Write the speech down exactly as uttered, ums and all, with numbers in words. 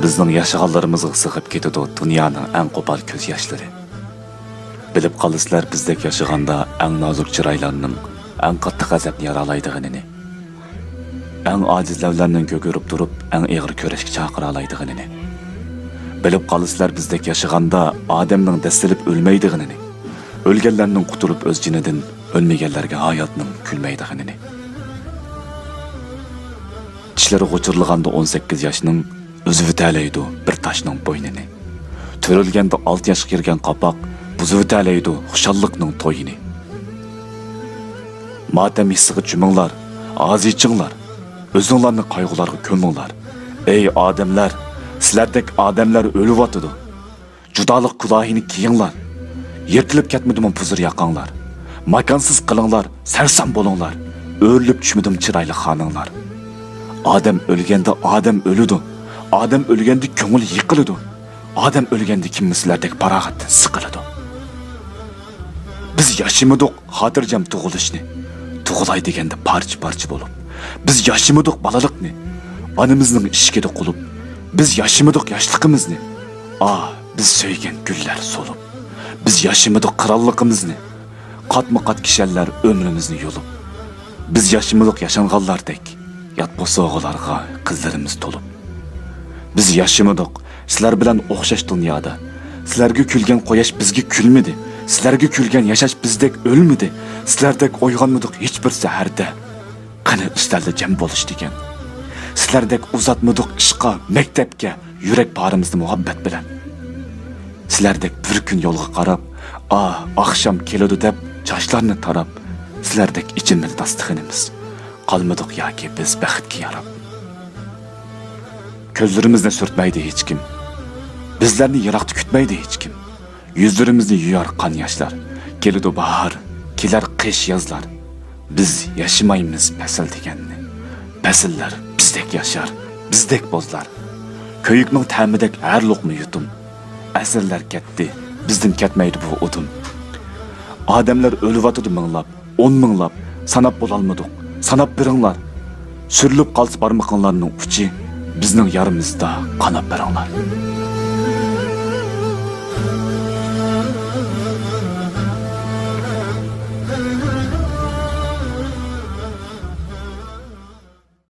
بىزنىڭ ياشىغانلىرىمىزغا سىغىپ كېتىدۇ دۇنيانىڭ ئەڭ قوپال كۆز ياشلىرى. بىلىپ قالىسىلەر بىزدەك ياشىغاندا ئەڭ نازۇك چىرايلارنىڭ ئەڭ قاتتىق غەزەپنى يارالايدىغىنىنى، ئەڭ ئاجىز لەۋلەرنىڭ كۆكىرىپ تۇرۇپ ئەڭ ئېغىر كۈرەشكە چاقىرالايدىغىنىنى. بىلىپ قالىسىلەر بىزدەك ياشىغاندا ئادەمنىڭ دەسسىلىپ ئۆلمەيدىغىنىنى، ئۆلگەنلەرنىڭ قۇتۇلۇپ ئۆز جېنىدىن، ئۆلمىگەنلەرگە ھاياتنىڭ كۈلمەيدىغىنىنى. چىشلىرى غۇچۇرلىغاندا ئون سەككىز ياشنىڭ ئۈزۈۋېتەلەيدۇ بىر تاشنىڭ بوينىنى. تۆرەلگەندە ئالتە ياشقا كىرگەن قاپاق بۇزۇۋېتەلەيدۇ خۇشاللىقنىڭ تويىنى. ماتەم ھېسسىغا چۆمۈڭلار، ھازىچىڭلار، ئۆزۈڭلارنى قايغۇلارغا كۆمۈڭلار. ئەي ئادەملەر، سىلەردەك ئادەملەر ئۆلۈۋاتىدۇ. جۇدالىق كۇلاھىنى كىيىڭلار. يىرتىلىپ كەتمىدىمۇ بۇزۇر ياقاڭلار؟ ماكانسىز قىلىڭلار، سەرسان بولۇڭلار. ئۆرۈلۈپ چۈشمىدىمۇ چىرايلىق خانىڭلار؟ ئادەم ئۆلگەندە ئادەم ئۆلىدۇ. ئادەم ئۆلگەندە كۆڭۈل يىقىلىدۇ. ئادەم ئۆلگەندە كىممۇ سىلەردەك پاراغەتتىن سىقىلىدۇ؟ بىز ياشىمىدۇق خاتىرجەم تۇغۇلۇشنى، تۇغۇلاي دېگەندە پارچە-پارچە بولۇپ. بىز ياشىمىدۇق بالىلىقنى، ئانىمىزنىڭ ئىشىكىدە قۇلۇپ. بىز ياشىمىدۇق ياشلىقىمىزنى، ئاھ، بىز سۆيگەن گۈللەر سولۇپ. بىز ياشىمىدۇق قىرانلىقىمىزنى، قاتمۇ-قات كىشەنلەر ئۆمرىمىزنى يۇلۇپ. بىز ياشىمىدۇق ياشانغانلاردەك، يات بوسۇغىلارغا قىزلىرىمىز تولۇپ. بىز ياشىمىدۇق سىلەر بىلەن ئوخشاش دۇنيادا. سىلەرگە كۈلگەن قۇياش بىزگە كۈلمىدى. سىلەرگە كۈلگەن ياشاش بىزدەك ئۆلمىدى. سىلەردەك ئويغانمىدۇق ھېچبىر سەھەردە. قېنى ئۈستەلدە جەم بولۇش دېگەن؟ سىلەردەك ئۇزاتمىدۇق ئىشقا، مەكتەپكە يۈرەك پارىمىزنى مۇھەببەت بىلەن. سىلەردەك بىر كۈن يولغا قاراپ، ئاھ، ئاخشام كېلىدۇ دەپ چاچلارنى تاراپ، سىلەردەك ئېچىلمىدى داستىخىنىمىز. قالمىدۇق ياكى بىز بەختكە ياراپ. كۆزلىرىمىزنى سۈرتمەيدۇ ھېچكىم. بىزلەرنى يىراقتا كۈتمەيدۇ ھېچكىم. يۈزلىرىمىزنى يۇيار قان ياشلار. كېلىدۇ باھار، كېلەر قىش، يازلار. بىز ياشىمايمىز پەسىل دېگەننى. پەسىللەر بىزدەك ياشار، بىزدەك بوزلار. كۆيۈكنىڭ تەمىدەك ھەر لوقما يۇتۇم. ئەسىرلەر كەتتى، بىزدىن كەتمەيدۇ بۇ ئۇدۇم. ئادەملەر ئۆلۈۋاتىدۇ مىڭلاپ، ئون مىڭلاپ، ساناپ بولالمىدۇق، ساناپ بېرىڭلار. سۈرۈلۈپ قالسا بارمىقىڭلارنىڭ ئۇچى، بىزنىڭ يارىمىزدا قاناپ بېرىڭلار.